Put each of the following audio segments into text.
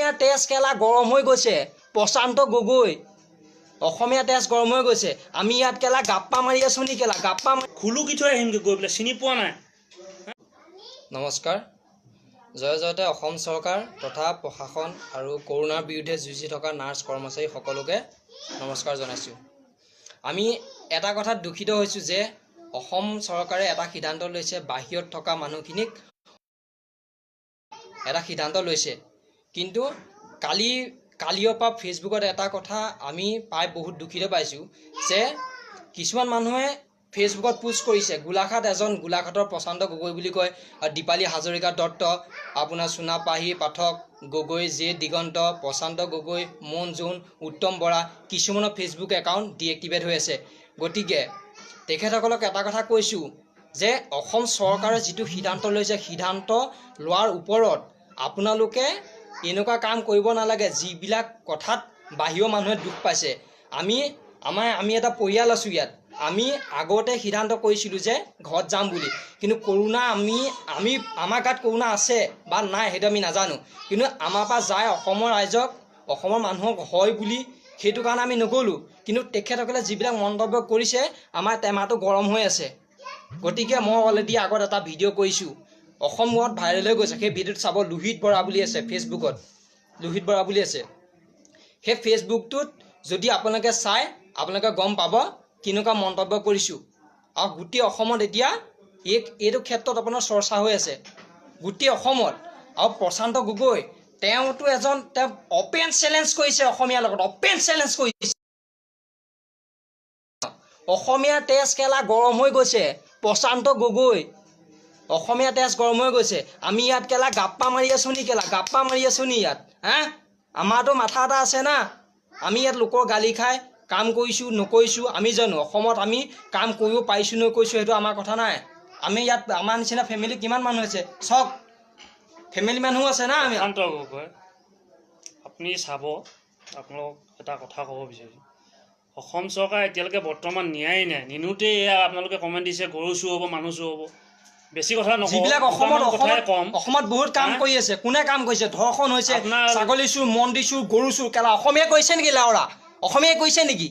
অসমীয়াৰ তেজ কেলা গৰম হৈ গৈছে। প্ৰশান্ত গগৈ, অসমীয়া তেজ গৰম হৈ গৈছে। আমি ইয়াত কেলা গাপ্পা মাৰি আছো নি? কেলা গাপ্পা মাৰি খুলুকি থৈ আহিমগৈ গৈ পেলাই, চিনি পোৱা নাই। নমস্কাৰ, জয় জয়তে অসম চৰকাৰ তথা প্ৰশাসন আৰু কৰোণাৰ বিৰুদ্ধে যুঁজি থকা নাৰ্ছ কৰ্মচাৰী সকলোকে নমস্কাৰ জনাইছোঁ। আমি এটা কথাত দুখিত হৈছোঁ যে অসম চৰকাৰে এটা সিদ্ধান্ত লৈছে, বাহিৰত থকা মানুহখিনিক এটা সিদ্ধান্ত লৈছে। কিন্তু কালিৰ পৰা ফেচবুকত এটা কথা আমি পাই বহুত দুখিত পাইছোঁ যে কিছুমান মানুহে ফেচবুকত পোষ্ট কৰিছে, গোলাঘাট এজন গোলাঘাটৰ প্ৰশান্ত গগৈ বুলি কয়, আৰু দীপালী হাজৰিকা দত্ত, আপোনাৰ চোনাপাহী পাঠক গগৈ, জে দিগন্ত, প্ৰশান্ত গগৈ, মনজুন, উত্তম বৰা, কিছুমানৰ ফেচবুক একাউণ্ট ডিএক্টিভেট হৈ আছে। গতিকে তেখেতসকলক এটা কথা কৈছোঁ যে অসম চৰকাৰে যিটো সিদ্ধান্ত লৈছে, সিদ্ধান্ত লোৱাৰ ওপৰত আপোনালোকে এনেকুৱা কাম কৰিব নালাগে যিবিলাক কথাত বাহিৰৰ মানুহে দুখ পাইছে। আমি এটা পৰিয়াল আছোঁ ইয়াত। আমি আগতে সিদ্ধান্ত কৰিছিলোঁ যে ঘৰত যাম বুলি, কিন্তু কৰোণা আমি আমি আমাৰ গাত কৰোণা আছে বা নাই সেইটো আমি নাজানো, কিন্তু আমাৰ পৰা যায় অসমৰ ৰাইজক, অসমৰ মানুহক হয় বুলি সেইটো কাৰণে আমি নগ'লোঁ। কিন্তু তেখেতসকলে যিবিলাক মন্তব্য কৰিছে, আমাৰ টেমাটো গৰম হৈ আছে। গতিকে মই অলৰেডি আগত এটা ভিডিঅ' কৰিছোঁ, অসমত ভাইৰেল হৈ গৈছে। সেই ভিডিঅ'টো চাব, লোহিত বৰা বুলি আছে ফেচবুকত, লোহিত বৰা বুলি আছে। সেই ফেচবুকটোত যদি আপোনালোকে চায়, আপোনালোকে গম পাব কেনেকুৱা মন্তব্য কৰিছোঁ। আৰু গোটেই অসমত এতিয়া এইটো ক্ষেত্ৰত আপোনাৰ চৰ্চা হৈ আছে গোটেই অসমত। আৰু প্ৰশান্ত গগৈ তেওঁতো এজন, তেওঁ অপেন চেলেঞ্জ কৰিছে অসমীয়াৰ লগত, অপেন চেলেঞ্জ কৰিছে। অসমীয়া তেজ কেলা গৰম হৈ গৈছে। প্ৰশান্ত গগৈ, অসমীয়া তেজ গৰম হৈ গৈছে। আমি ইয়াত কেলা গাপ্পা মাৰি আছো নি? কেলা গাপ্পা মাৰি আছো নি ইয়াত? হা, আমাৰতো মাথা এটা আছে না। আমি ইয়াত লোকৰ গালি খাই কাম কৰিছোঁ নকৰিছোঁ আমি জানো। অসমত আমি কাম কৰিব পাৰিছোঁ নকৰিছোঁ সেইটো আমাৰ কথা নাই। আমি ইয়াত আমাৰ নিচিনা ফেমিলি কিমান মানুহ আছে চাওক, ফেমিলি মানুহো আছে না আমি। প্ৰশান্ত গগৈ, আপুনি চাব, আপোনালোকক এটা কথা ক'ব বিচাৰিছোঁ। অসম চৰকাৰে এতিয়ালৈকে বৰ্তমান ন্যায় নাই নিনোতেই এয়া আপোনালোকে কমেণ্ট দিছে, গৰু চুৰ হ'ব, মানুহ চুৰ হ'ব। বেছি কথা নকওঁ, যিবিলাক অসমত দুটামান কথাই অসমত কম। অসমত বহুত কাম হা? কৰি আছে, কোনে কাম কৰিছে? ধৰ্ষণ হৈছে, ছাগলী চুৰ, মন্দিৰ চুৰ, গৰু চুৰ, কেলা অসমীয়া কৰিছে নেকি? লাওৰা অসমীয়াই কৰিছে নেকি?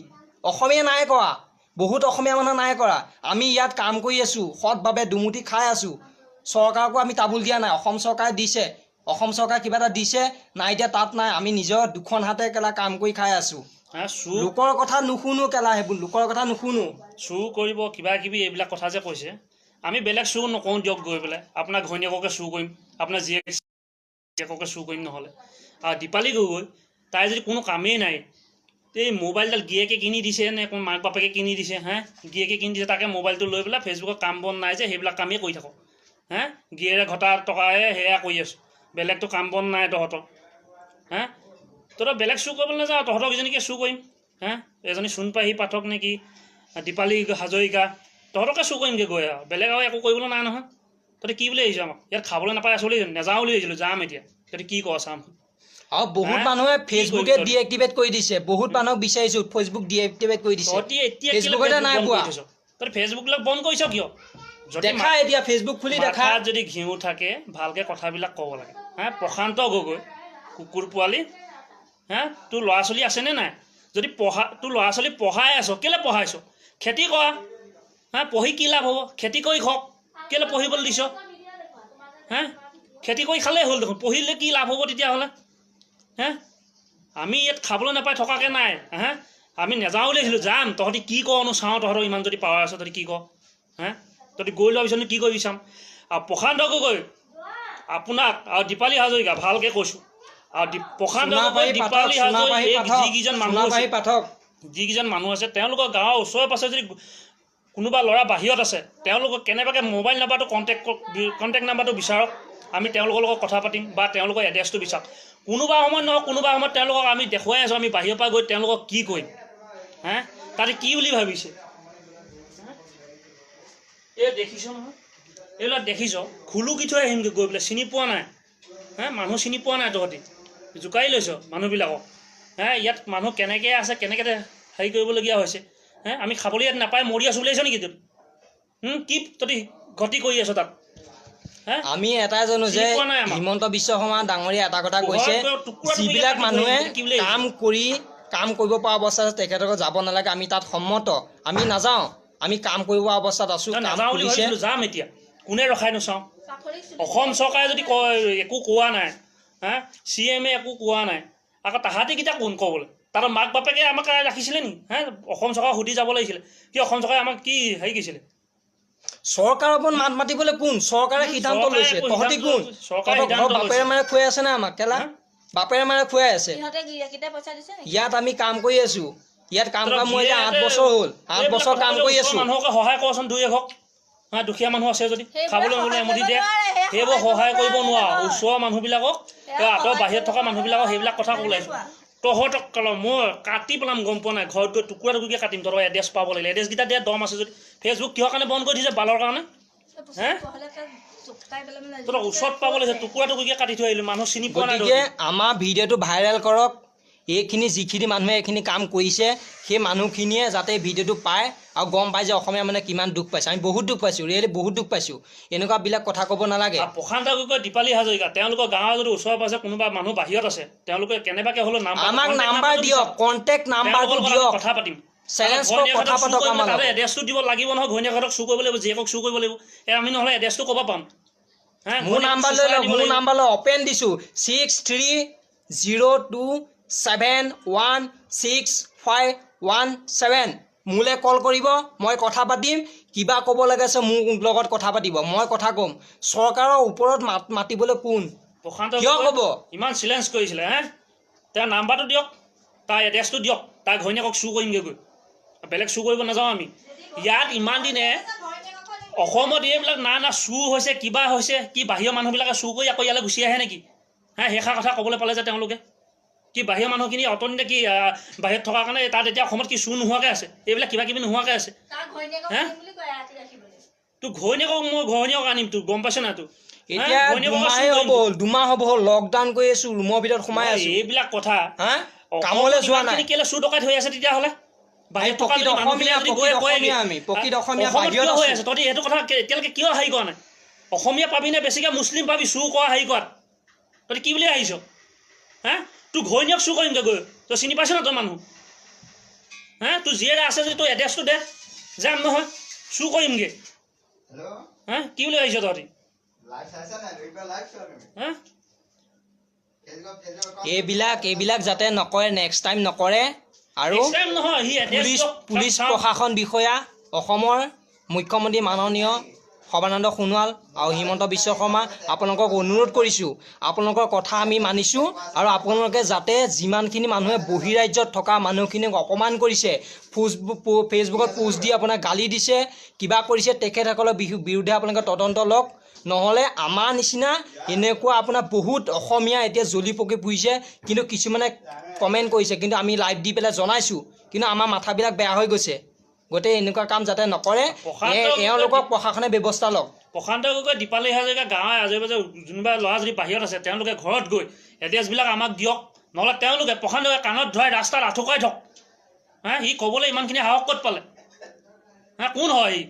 অসমীয়া নাই কৰা, বহুত অসমীয়া মানুহ নাই কৰা। আমি ইয়াত কাম কৰি আছোঁ, সৎভাৱে দুমুঠি খাই আছোঁ। চৰকাৰকো আমি তামোল দিয়া নাই। অসম চৰকাৰে দিছে, অসম চৰকাৰে কিবা এটা দিছে নাই দিয়া তাত নাই। আমি নিজৰ দুখন হাতে কেলা কাম কৰি খাই আছোঁ। হা, চুৰ লোকৰ কথা নুশুনো কেলা, সেইবোৰ লোকৰ কথা নুশুনো। চুৰ কৰিব কিবা কিবি এইবিলাক কথা যে কৈছে, আমি বেলেগ চুৰ নকৰোঁ দিয়ক গৈ পেলাই, আপোনাৰ ঘৈণীয়েককে চুৰ কৰিম, আপোনাৰ জীয়েককে চুৰ কৰিম নহ'লে। আৰু দীপালী গগৈ, তাই যদি কোনো কামেই নাই, এই মোবাইলডাল গিৰিয়েকে কিনি দিছে নে কোন মাক বাপেকে কিনি দিছে? হে, গিৰিয়েকে কিনি দিছে, তাকে মোবাইলটো লৈ পেলাই ফেচবুকত কাম বন নাই যে সেইবিলাক কামেই কৰি থাকক। হে, গিৰিয়েৰে ঘটা টকাৰে সেয়া কৰি আছোঁ, বেলেগতো কাম বন নাই তহঁতৰ। হে, তহঁতৰ বেলেগ চুৰ কৰিবলৈ নাযাওঁ, তহঁতক এজনীকে চুৰ কৰিম। হে, এজনী চোনপাহী পাঠক নে কি, দীপালী হাজৰিকা, তহঁতকে চুৰ কৰিমগৈ গৈ, আৰু বেলেগ আৰু একো কৰিবলৈ নাই নহয়। তহঁতে কি বুলি আহিছ? আমাক ইয়াত খাবলৈ নাপাই আছোঁ বুলি নাযাওঁ বুলি আহিছিলোঁ, যাম এতিয়া, তহঁতে কি কৰ চাম। আৰু বহুত হা? মানুহে কি ফেচবুকে কৰিবি তহঁতি? ডিএক্টিভেট কৰি দিছে। বহুত মানুহক বিচাৰিছোঁ, ফেচবুক ডিএক্টিভেট কৰি দিছে। তহঁতি এতিয়া কেলৈ ফেচবুকতে ফেচবুক নাই বন্ধ পোৱা। কৰি থৈছ? তহঁতি ফেচবুকবিলাক বন্ধ কৰিছ কিয়? যদি দেখা, এতিয়া ফেচবুক খুলি দেখা। মাথাত যদি ঘিউ থাকে, ভালকে কথাবিলাক ক'ব লাগে। হা, প্ৰশান্ত গগৈ কুকুৰ পোৱালি, হা, তোৰ ল'ৰা ছোৱালী আছেনে নাই? যদি পঢ়া, তোৰ ল'ৰা ছোৱালী পঢ়াই আছ, কেলৈ পঢ়াইছ? খেতি কৰা। হা, পঢ়ি কি লাভ হ'ব? খেতি কৰি খাওক। কেলৈ পঢ়িবলৈ দিছ? হা, খেতি কৰি খালেই হ'ল দেখোন, পঢ়িলে কি লাভ হ'ব তেতিয়াহ'লে? হে, আমি ইয়াত খাবলৈ নাপাই থকাকৈ নাই। হে, আমি নাযাওঁ বুলি আহিছিলোঁ, যাম, তহঁতি কি কৰনো চাওঁ। তহঁতৰ ইমান যদি পাৱাৰ আছে, তহঁতি কি কৰ? হে, তহঁতি গৈ লোৱাৰ পিছতনো কি কৰিবি চাম। আৰু প্ৰশান্ত গগৈ আপোনাক আৰু দীপালী হাজৰিকা ভালকৈ কৈছোঁ, আৰু প্ৰশান্ত গগৈ, সোণাপাহী পাঠক, দীপালী হাজৰিকা, সোণাপাহী এই পাঠক, যিকেইজন মানুহ আছে, সোণাপাহী পাঠক, যিকেইজন মানুহ আছে, তেওঁলোকৰ গাঁৱৰ ওচৰে পাঁজৰে যদি কোনোবা ল'ৰা বাহিৰত আছে, তেওঁলোকক কেনেবাকৈ মোবাইল নাম্বাৰটো, কণ্টেক্ট নাম্বাৰটো বিচাৰক, আমি তেওঁলোকৰ লগত কথা পাতিম, বা তেওঁলোকৰ এড্ৰেছটো বিচাৰক। কোনোবা সময়ত নহয় কোনোবা সময়ত তেওঁলোকক আমি দেখুৱাই আছোঁ। আমি বাহিৰৰ পৰা গৈ তেওঁলোকক কি কৰিম? হে, তাতে কি বুলি ভাবিছে? এই দেখিছ নহয়, এইবিলাক দেখিছ, খুলুকি থৈ আহিমগৈ গৈ পেলাই, চিনি পোৱা নাই। হে, মানুহ চিনি পোৱা নাই, তহঁতি জোকাৰি লৈছ মানুহবিলাকক। হে, ইয়াত মানুহ কেনেকৈ আছে, কেনেকৈ হেৰি কৰিবলগীয়া হৈছে? হে, আমি খাবলৈ ইয়াত নাপাই মৰি আছোঁ বুলি আহিছ নেকি তই? কি তহঁতি গতি কৰি আছ তাত? হে? আমি এটাই জানো যে চিনি পোৱা নাই আমাক। হিমন্ত বিশ্ব শৰ্মা ডাঙৰীয়া এটা কথা কৈছে, ঘৰত গৈ টুকুৰা টুকুৰিকে যিবিলাক কাটি থৈ মানুহে আহিছে, কি বুলি আহিছে? কাম কৰিব পৰা অৱস্থাত আছে, তেখেতলোকে যাব নালাগে। আমি তাত সন্মত, আমি নাযাওঁ। আমি কাম কৰিব পৰা অৱস্থাত আছো, কাম নাযাওঁ বুলি খুলিছে। ভাবিছিলো, যাম এতিয়া। কোনে ৰখাই নোচাওঁ। অসম চৰকাৰে যদি কয় একো কোৱা নাই, হা, চি এমে একো কোৱা নাই, আকৌ তাহাঁতিকেইটা কোন ক'বলৈ? তাৰ মাক বাপেকে আমাক ৰাখিছিলে নি? হে, অসম চৰকাৰক সুধি যাব লাগিছিলে। কি অসম চৰকাৰে আমাক কি হেৰি কৰিছিলে? চৰকাৰৰ ওপৰত মাত মাতিবলৈ কোন? চৰকাৰে সিদ্ধান্ত চৰকাৰে লৈছে, একো তহঁতি সিদ্ধান্ত কোন? চৰকাৰে তহঁতৰ ঘৰৰ সিদ্ধান্ত বাপেৰে লৈছে। মাৰে খুৱাই আছে নে আমাক? কেলা, হা? বাপেৰে মাৰে খুৱাই আছে। ইহঁতে গিৰিয়েকেইটাই পইচা দিছে নেকি? ইয়াত আমি কাম কৰি আছো। ইয়াত কাম কৰা মোৰ এতিয়া 8 বছৰ হ'ল, 8 এইবিলাক বছৰ কথা কাম ক'লে কৰি ওচৰৰ আছো। মানুহকে সহায় কৰচোন দুই এঘক। হা, দুখীয়া মানুহ আছে যদি সেইবিলাক খাবলৈ সহায় হ'লে এমুঠি কৰিব দে। নোৱাৰে, সেয়া সেইবোৰ সহায় সহায় কৰিব কৰিব নোৱাৰ। নহয়। ওচৰৰ মানুহবিলাকক, সেয়া আঁতৰ সহায় বাহিৰত থকা কৰিব মানুহবিলাকক সেইবিলাক কথা ক'ব লাগিছে। তেনেকুৱা। তহঁতক কল মই কাটি পেলাম, গম পোৱা নাই? ঘৰত গৈ টুকুৰা টুকুৰিকে কাটিম। তহঁতৰ এড্ৰেছ পাব লাগিলে এড্ৰেছকেইটা দিয়া দম আছে যদি। ফেচবুক কিহৰ কাৰণে বন্ধ কৰি দিছে? বালৰ কাৰণে। হে? তহঁতক ওচৰত পাব লাগিছে, টুকুৰা টুকুৰিকে কাটি থৈ আহিলো। মানুহ চিনি পোৱা নাই গতিকে তহঁতি। আমাৰ ভিডিঅ'টো ভাইৰেল কৰক। এইখিনি যিখিনি মানুহে এইখিনি কাম কৰিছে, সেই মানুহখিনিয়ে যাতে ভিডিঅ'টো পায় আৰু গম পায় যে অসমীয়া মানুহে কিমান দুখ পাইছে। আমি বহুত দুখ পাইছোঁ, ৰিয়েলি বহুত দুখ পাইছোঁ। এনেকুৱাবিলাক কথা ক'ব নালাগে। আৰু প্ৰশান্ত গগৈ, দীপালী হাজৰিকা, তেওঁলোকৰ গাঁৱৰ যদি ওচৰে পাজৰে কোনোবা মানুহ বাহিৰত আছে, তেওঁলোকে কেনেবাকে হ'লেও নাম্বাৰ আমাক কণ্টেক্ট নাম্বাৰ নাম্বাৰটো দিয়ক, দিছে। কণ্টেক্ট নাম্বাৰটো তেওঁলোকৰ লগত দিয়ক। আমি কথা পাতিম। চেলেঞ্জ কৰক, ঘৈণীয়েকহঁতক কথা চুৰ পাতক কৰিবলৈ আমাৰ তাতে লগত। এড্ৰেছটো দিব লাগিব নহয়। ঘৈণীয়েকহঁতক চুৰ কৰিব লাগিব, জীয়েকক চুৰ কৰিব লাগিব। এই আমি নহ'লে এড্ৰেছটো ক'ব পাম। হে, মোৰ ঘৈণীয়েকক নাম্বাৰ লৈ চুচৰাই লওক। দিব মোৰ লাগিব। নাম্বাৰ লৈ অপেন দিছোঁ, 6302716517। মোলৈ কল কৰিব, মই কথা পাতিম। কিবা ক'ব লাগে আছে মোৰ লগত কথা পাতিব, মই কথা ক'ম। চৰকাৰৰ ওপৰত মাত মাতিবলৈ কোন? প্ৰশান্ত কিয় গগৈ ক'ব? ইমান চেলেঞ্জ কৰিছিলে, হে, তেওঁৰ নাম্বাৰটো দিয়ক, তাৰ এড্ৰেছটো দিয়ক, তাৰ ঘৈণীয়েকক চুৰ কৰিমগৈ গৈ। বেলেগ চুৰ কৰিব নাযাওঁ আমি। ইয়াত ইমান দিনে অসমত এইবিলাক না না চুৰ হৈছে, কিবা হৈছে, কি বাহিৰৰ মানুহবিলাকে চুৰ কৰি আকৌ ইয়ালৈ গুচি আহে নেকি? হে, সেইষাৰ কথা ক'বলৈ পালে যে তেওঁলোকে কি বাহিৰৰ মানুহখিনি অতদিনে কি বাহিৰত থকাৰ কাৰণে তাত এতিয়া অসমত কি চুৰ নোহোৱাকৈ আছে? এইবিলাক কিবা কিবি নোহোৱাকৈ আছে? হে? তোৰ ঘৈণীয়েকক, মই ঘৈণীয়েকক আনিম তোৰ, গম পাইছ নাই তোৰ? হে? এতিয়া ঘৈণীয়েকক দুমাহে চুৰ হ'ব কৰিম। হ'ল, 2 মাহ হ'ব হ'ল, লকডাউন কৰি আছো, ৰুমৰ ভিতৰত সোমাই আছো। এইবিলাক কথা হা, অসমত কামলৈ যোৱা নাই। ইমানখিনি কেলে চুৰ ডকাইত হৈ আছে তেতিয়াহ'লে? বাহিৰত আমি থকা প্ৰকৃত যদি মানুহখিনিয়ে অসমীয়া, যদি গৈ প্ৰকৃত কয়গে, অসমীয়া আমি, প্ৰকৃত অসমীয়া অসমত বাহিৰত কিয় হৈ আছো। আছে? তহঁতি সেইটো কথা এতিয়ালৈকে কিয় হেৰি কৰা নাই? অসমীয়া পাবি নে বেছিকে মুছলিম পাবি চুৰ কৰা হেৰি কৰাত? তহঁতি কি বুলি আহিছ? হা, তোৰ ঘৈণীয়েক চুৰ কৰিমগৈ গৈ। তই চিনি পাইছ ন তই মানুহ? হা, তোৰ জীয়েৰে আছে যদি তোৰ এড্ৰেছটো দে, যাম নহয় চুৰ কৰিমগৈ। হেল্ল'। হা, কি বুলি আহিছ তহঁতি? লাইভ চাইছা নাই? ৰবিবাৰ লাইভ চোৱা তুমি? হা। ফেচবুক এইবিলাক যাতে নকৰে, নেক্সট টাইম নকৰে। আৰু নেক্সট টাইম নহয়, সি এড্ৰেছ পুলিচ দিয়ক, পুলিচ তাক চাওঁ। প্ৰশাসন বিষয়া, অসমৰ মুখ্যমন্ত্ৰী মাননীয় সৰ্বানন্দ সোণোৱাল আৰু হিমন্ত বিশ্ব শৰ্মা, আপোনালোকক অনুৰোধ কৰিছোঁ, আপোনালোকৰ কথা আমি মানিছোঁ। আৰু আপোনালোকে যাতে যিমানখিনি মানুহে বহিৰাজ্যত থকা মানুহখিনিক অপমান কৰিছে, ফেচবুকত পোষ্ট দি আপোনাক গালি দিছে, কিবা কৰিছে, তেখেতসকলৰ বিৰুদ্ধে আপোনালোকে তদন্ত লওক। নহ'লে আমাৰ নিচিনা এনেকুৱা আপোনাৰ বহুত অসমীয়া এতিয়া জ্বলি পকি ফুৰিছে। কিন্তু কিছুমানে কমেণ্ট কৰিছে, কিন্তু আমি লাইভ দি পেলাই জনাইছোঁ, কিন্তু আমাৰ মাথাবিলাক বেয়া হৈ গৈছে। গতিকে এনেকুৱা কাম যাতে নকৰে, প্ৰশান্ত এওঁলোকক প্ৰশাসনে ব্যৱস্থা লওক। প্ৰশান্ত গগৈ, দীপালী হাজৰিকা, গাঁৱৰ আজে পাজে যোনবা ল'ৰা যদি বাহিৰত আছে, তেওঁলোকে ঘৰত গৈ এড্ৰেছবিলাক আমাক দিয়ক। নহ'লে তেওঁলোকে প্ৰশান্ত গগৈ কাণত ধৰাই ৰাস্তাত আঁঠুকৰাই থওক। হা, সি ক'বলৈ ইমানখিনি সাহস ক'ত পালে? হা, কোন হয় সি?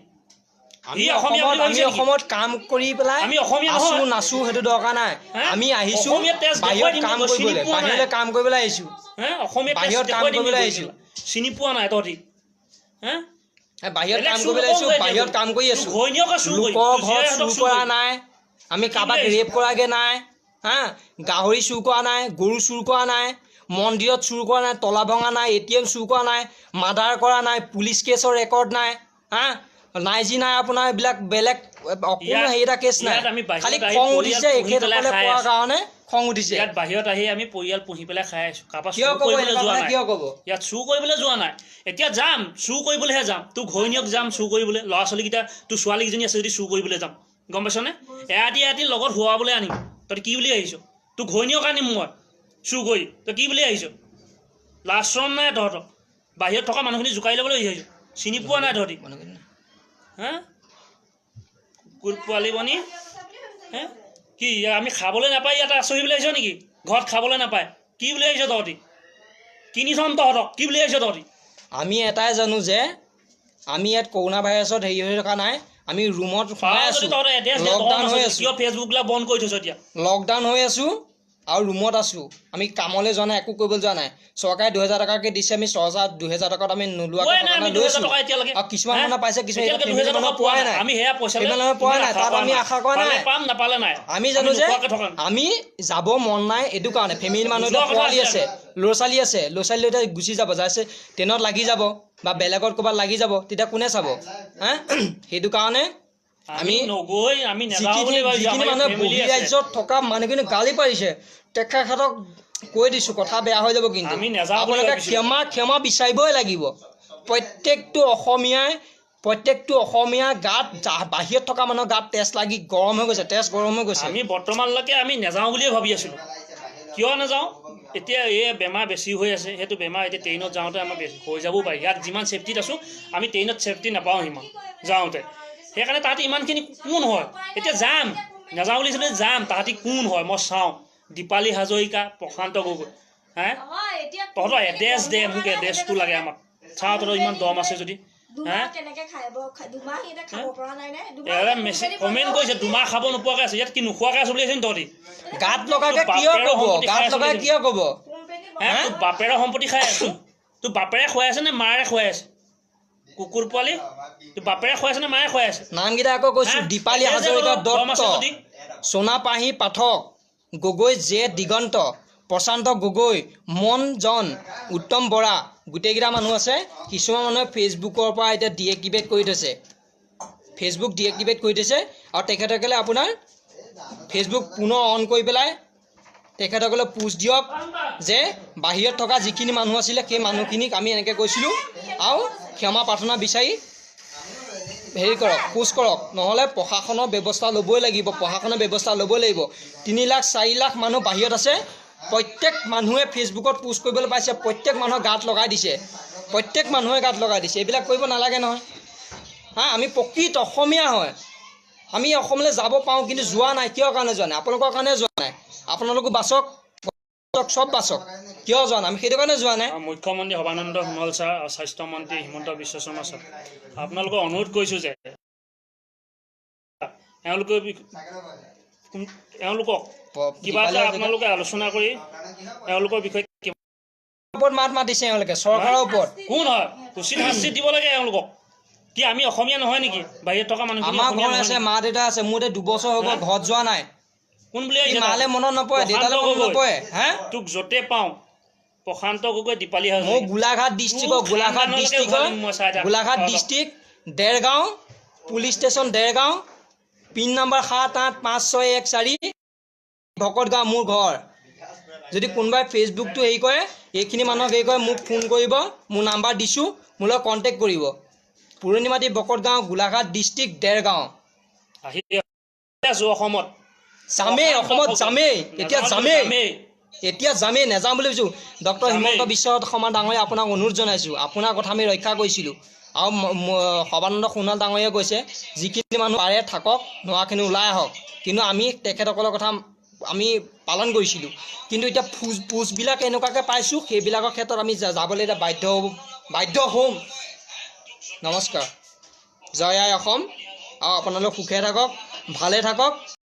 আমি সি অসমীয়া অসমত বুলি আমি ভাবিছে নেকি? অসমত কাম কৰি পেলাই আমি অসমীয়া আছো, নহয়। নাচো সেইটো দৰকাৰ নাই। হে? আমি আহিছো অসমীয়া তেজ দেখুৱাই বাহিৰত দিম কাম গৈ, চিনি কৰিবলৈ, পোৱা নাই। বাহিৰলৈ কাম কৰিবলৈ আহিছো। হে, অসমীয়া তেজ বাহিৰত কাম দেখুৱাই দিম কৰিবলৈ গৈ আহিছো। পেলাই। চিনি পোৱা নাই তহঁতি? হে? বাহিৰত বেলেগ কাম চুৰ কৰিবলৈ আহিছো, নকৰোঁ এতিয়া বাহিৰত গৈ। কাম কৰি তোৰ আছো। ঘৈণীয়েকে চুৰ কৰিম, লোকৰ তোৰ ঘৰত জীয়েকহঁতক চুৰ চুৰ কৰা কৰিম। নাই আমি, কাৰোবাক বুলি আহিছ? ৰেপ কৰাগে নাই, হা, গাহৰি চুৰ কৰা নাই, গৰু চুৰ কৰা নাই, মন্দিৰত চুৰ কৰা নাই, তলা ভঙা নাই, এটিএম চুৰ কৰা নাই, মাৰ্ডাৰ কৰা নাই, পুলিচ কেছৰ ৰেকৰ্ড নাই, হা, নাই যি নাই আপোনাৰ এইবিলাক বেলেগ কোনো হেৰি এটা কেছ নাই। ইয়াত আমি বাহিৰত খালি আহি খং পৰিয়াল উঠিছে, পুহি পেলাই এখেতসকলে খাই কোৱাৰ আছো। কাৰণে খং উঠিছে। ইয়াত বাহিৰত আহি আমি পৰিয়াল পুহি পেলাই খাই আছো। কাৰোবাৰ কিয় চুৰ ক'ব কৰিবলৈ এনেকুৱা যোৱা কথা? নাই। কিয় ক'ব? ইয়াত চুৰ কৰিবলৈ যোৱা নাই। এতিয়া যাম, চুৰ কৰিবলৈহে যাম। তোৰ ঘৈণীয়েক যাম চুৰ কৰিবলৈ, ল'ৰা ছোৱালীকেইটা, তোৰ ছোৱালীকেইজনী আছে যদি চুৰ কৰিবলৈ যাম, গম পাইছনে? এৰাতি এৰাতি লগত শুৱাবলৈ আনিম। তই কি বুলি আহিছ? তোৰ ঘৈণীয়েক আনিম মই চুৰ কৰি, তই কি বুলি আহিছ? লাজ চৰম নাই তহঁতৰ? বাহিৰত থকা মানুহখিনি জোকাৰি ল'বলৈ আহিছ, চিনি পোৱা নাই তহঁতি? হা, কুকুৰ পোৱালি বনি। হে, কি আমি খাবলৈ নাপায় ইয়াত আছোহি বুলি আহিছ নেকি? ঘৰত খাবলৈ নাপায় কি বুলি আহিছ তহঁতি? কিনি থ'ম তহঁতক, কি বুলি আহিছ তহঁতি? আমি এটাই জানো যে আমি ইয়াত কৰোণা ভাইৰাছত হেৰি হৈ থকা নাই। আমি ৰুমত সোমাই পাৰ আছোঁ, যদি তহঁতৰ এড্ৰেছ দে, লকডাউন তহঁত হৈ আছ, আছোঁ, কিয় ফেচবুক বিলাক বন্ধ কৰি থৈছ এতিয়া? লকডাউন হৈ আছোঁ আৰু ৰুমত আছোঁ। আমি কামলৈ যোৱা নাই, একো কৰিবলৈ যোৱা নাই। চৰকাৰে 2000 টকাকৈ দিছে, আমি 6000 2000 টকাত আমি নোলোৱাকৈ পোৱাই নাই থকা আমি নাই, 2000 লৈছোঁ। টকা এতিয়ালৈকে। আৰু কিছুমান হে? মানুহে পাইছে, কিছুমান এতিয়ালৈকে ফেমিলি 2000 টকা মানুহে পোৱা পোৱাই নাই। নাই। আমি সেয়া পইচা ফেমিলি মানুহে পোৱাই নাই, তাত আমি আশা কৰা নাই। পাম নাপালে নাই। আমি জানো যে নোপোৱাকে থকা নাই। আমি যাব মন নাই এইটো কাৰণে ফেমিলি মানুহ যোৱা এতিয়া কথা পোৱালি আছে আছে, ল'ৰা ছোৱালী আছে, ল'ৰা ছোৱালী এতিয়া গুচি যাব, যাইছে ট্ৰেইনত লাগি যাব বা বেলেগত ক'ৰবাত লাগি যাব, তেতিয়া কোনে চাব? হা, সেইটো কাৰণে আমি আমি নগৈ আমি নাযাওঁ যিখিনি বুলি ভাবিছোঁ। যিখিনি আমাৰ মানুহে ফেমিলি বহি আছে। ৰাজ্যত থকা মানুহখিনি গালি পাৰিছে, তেখেতক কৈ দিছোঁ, কথা বেয়া হৈ যাব কিন্তু আমি নাযাওঁ বুলি আপোনালোকে ভাবিছিলোঁ। ক্ষমা বিচাৰিবই লাগিব। প্ৰত্যেকটো অসমীয়া গাত বাহিৰত থকা মানুহৰ গাত তেজ লাগি গৰম হৈ গৈছে, তেজ গৰম হৈ গৈছে। আমি বৰ্তমানলৈকে আমি নাযাওঁ বুলিয়ে ভাবি আছিলোঁ। কিয় নাযাওঁ? এতিয়া এই বেমাৰ বেছি হৈ আছে, সেইটো বেমাৰ এতিয়া ট্ৰেইনত যাওঁতে আমাৰ বেছি হৈ যাবও পাৰে। ইয়াত যিমান ছেফটিত আছোঁ, আমি ট্ৰেইনত ছেফটি নাপাওঁ সিমান যাওঁতে। সেইকাৰণে তাহাঁতি ইমানখিনি কোন হয়, এতিয়া যাম, নাযাওঁ বুলি ভাবিছিলোঁ, যাম, তাহাঁতি কোন হয় মই চাওঁ। দীপালী হাজৰিকা, প্ৰশান্ত গগৈ, হে, তহঁতৰ এড্ৰেছ দে মোক, এড্ৰেছটো লাগে আমাক। চাওঁ তহঁতৰ ইমান দম আছে যদি। হে? মেছেজ কমেণ্ট কৰিছে, 2 মাহ খাব নোপোৱাকৈ আছে। ইয়াত কি নোখোৱাকৈ আছো বুলি ভাবিছ নি তহঁতি? গাত লগাকে কিয় বাপেৰৰ ক'ব? সম্পত্তি গাত খাই আছো লগাই বুলি। কিয় ক'ব? হে, তোৰ বাপেৰৰ সম্পত্তি খাই আছো? তোৰ বাপেৰে খুৱাই আছে নে মাৰে খুৱাই আছে? কুকুৰ পোৱালি, তোৰ বাপেৰে খুৱাই আছে নে মায়ে খুৱাই আছে? নামকেইটা আকৌ কৈছোঁ। হা? দীপালী এড্ৰেছ দে হাজৰিকা তহঁতৰ, দম দত্ত, আছে যদি। সোণাপাহী পাঠক, গগৈ জে দিগন্ত, প্ৰশান্ত গগৈ, মন জন, উত্তম বৰা, গোটেইকেইটা মানুহ আছে। কিছুমান মানুহে ফেচবুকৰ পৰা এতিয়া ডিএক্টিভেট কৰি থৈছে, ফেচবুক ডিএক্টিভেট কৰি থৈছে আৰু তেখেতসকলে আপোনাৰ ফেচবুক পুনৰ অন কৰি পেলাই তেখেতসকলে পোষ্ট দিয়ক যে বাহিৰত থকা যিখিনি মানুহ আছিলে, সেই মানুহখিনিক আমি এনেকৈ কৈছিলোঁ আৰু ক্ষমা প্ৰাৰ্থনা বিচাৰি হেৰি কৰক, পোষ্ট কৰক, নহ'লে প্ৰশাসনৰ ব্যৱস্থা ল'বই লাগিব, প্ৰশাসনৰ ব্যৱস্থা ল'বই লাগিব। 3 লাখ 4 লাখ মানুহ বাহিৰত আছে। প্ৰত্যেক মানুহে ফেচবুকত পোষ্ট কৰিবলৈ পাইছে, প্ৰত্যেক মানুহৰ গাত লগাই দিছে, প্ৰত্যেক মানুহে গাত লগাই দিছে। এইবিলাক কৰিব নালাগে নহয়। হা, আমি প্ৰকৃত অসমীয়া হয়, আমি অসমলৈ যাব পাৰোঁ, কিন্তু যোৱা নাই। কিয় কাৰণে যোৱা নাই? আপোনালোকৰ কাৰণে যোৱা নাই। আপোনালোকো বাচক, চব বাচক। কিয় যোৱা নাই? আমি সেইটো কাৰণে যোৱা নাই। আৰু মুখ্যমন্ত্ৰী সৰ্বানন্দ সোণোৱাল ছাৰ আৰু স্বাস্থ্যমন্ত্ৰী হিমন্ত বিশ্ব শৰ্মা ছাৰ, আপোনালোকক অনুৰোধ কৰিছোঁ যে এওঁলোকে এওঁলোকক কিবা এটা আপোনালোকে আলোচনা কৰি এওঁলোকৰ বিষয়ে কিবা ওপৰত মাত মাতিছে এওঁলোকে চৰকাৰৰ ওপৰত। কোন হয়, উচিত শাস্তি দিব লাগে এওঁলোকক। কি আমি অসমীয়া নহয় নেকি? বাহিৰত থকা মানুহখিনি আমাৰ অসমীয়া ঘৰ নহয় আছে, নেকি? মা দেউতা আছে। মোৰ এতিয়া 2 বছৰ হৈ গ'ল ঘৰত যোৱা নাই। কোন বুলি কি আহিছে? মালে মনত নপৰে, প্ৰশান্ত দেউতালে মনত গগৈ। নপৰে? হে? তোক য'তে পাওঁ, প্ৰশান্ত গগৈ, দীপালী মোৰ হাজৰিকা, গোলাঘাট ডিষ্ট্ৰিক্টৰ, তোৰ গোলাঘাট খানদানলৈকে ডিষ্ট্ৰিক্টৰ, উঘালিম মই চাই থাক। গোলাঘাট তহঁতক। District, Dergaon police station, Dergaon, pin number 785614, Bhakatgaon মোৰ ঘৰ। যদি কোনোবাই ফেচবুকটো হেৰি কৰে, এইখিনি মানুহক হেৰি কৰে, মোক ফোন কৰিব। মোৰ নাম্বাৰ দিছোঁ, মোৰ লগত কণ্টেক্ট কৰিব। পুৰণিমাটি, ভকতগাঁও, গোলাঘাট ডিষ্ট্ৰিক্ট, দেৰগাঁও। আহি আছো অসমত। যামেই অসমত, যামেই এতিয়া, নাযাওঁ যামেই। যামেই। এতিয়া যামেই, নাযাওঁ বুলি ভাবিছোঁ। ডক্টৰ যামেই। হিমন্ত বিশ্ব শৰ্মা ডাঙৰীয়া, আপোনাক অনুৰোধ জনাইছোঁ। আপোনাৰ কথা আমি ৰক্ষা কৰিছিলোঁ আৰু সৰ্বানন্দ সোণোৱাল ডাঙৰীয়াই কৈছে, যিখিনি মানুহ পাৰে থাকক, নোৱাৰাখিনি ওলাই আহক। কিন্তু আমি তেখেতসকলৰ কথা আমি পালন কৰিছিলোঁ। কিন্তু এতিয়া পোষ্টবিলাক এনেকুৱাকৈ পাইছোঁ, সেইবিলাকৰ ক্ষেত্ৰত আমি যাবলৈ এতিয়া বাধ্য হ'ব, বাধ্য হ'ম। নমস্কাৰ, জয় আই অসম। আৰু আপোনালোক সুখে থাকক, ভালে থাকক।